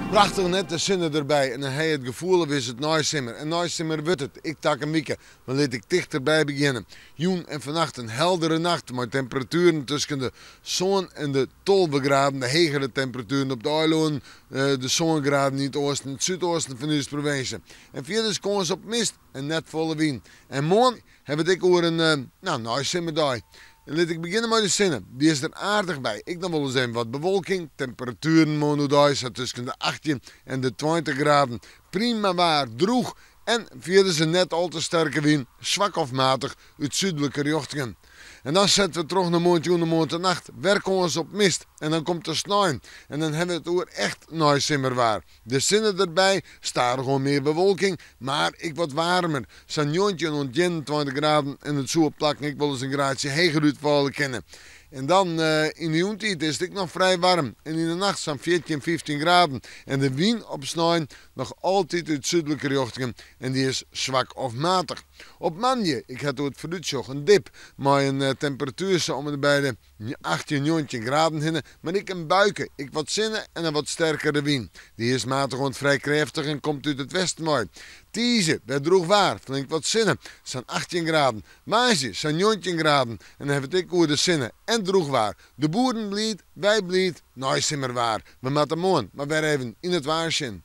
Prachtich net, de sinne derby en dan ha je it gefoel of is it neisimmer. En neisimmer wurdt it, ek takom wike. Mar lit ik tichterby begjinne. Jûn en fannacht in heldere nacht mei temperatueren tusken de sân en de 12 graden. De hegere temperatueren op de eilannen, de sân graden yn it oasten en it súdoasten fan ús provinsje. En fierders kâns op mist en net folle wyn. En moarn hawwe we it ek oer in, no, neisimmerdei. En lit ik begjinne mei de sinne. Dy is der aardich by. Ek noch wolris even wat bewolking. Temperatueren moarn oerdei sa tusken de 18 en de 20 graden. Prima waar, drûch en fierders in net al te sterke wyn, swak of matich, út súdlike rjochtingen. En dan sette we troch nei moarntejûn en moarntenacht. Wer kâns op mist. En dan komt de snein. En dan hawwe we it oer echt neisimmerwaar. De sinne derby, stadichoan mear bewolking, mar ek wat waarmer. Sa'n 19 oant 21 graden en it soe op plakken ek wolris in graadsje heger útfalle kinne. En dan yn de jûntiid is it ek noch frij waarm en yn de nacht sa'n 14, 15 graden. En de wyn op snein noch altyd út súdlike rjochtingen en dy is swak of matich. Op moandei, ik ha it oer it foarútsjoch, in dip mei in temperatuer sa om en by de 18, 19 graden hinne, mar ek in buike, ek wat sinne en in wat sterkere wyn. Dy is matich oant frij krêftich en komt út it westen wei. Tiisdei wer drûch waar, flink wat sinne, sa'n 18 graden. Woansdei sa'n 19 graden en dan hawwe we it ek oer de sinne en drûch waar. De boeren bliid, wy bliid, neisimmerwaar. We moatte moarn mar wer even yn it waar sjen.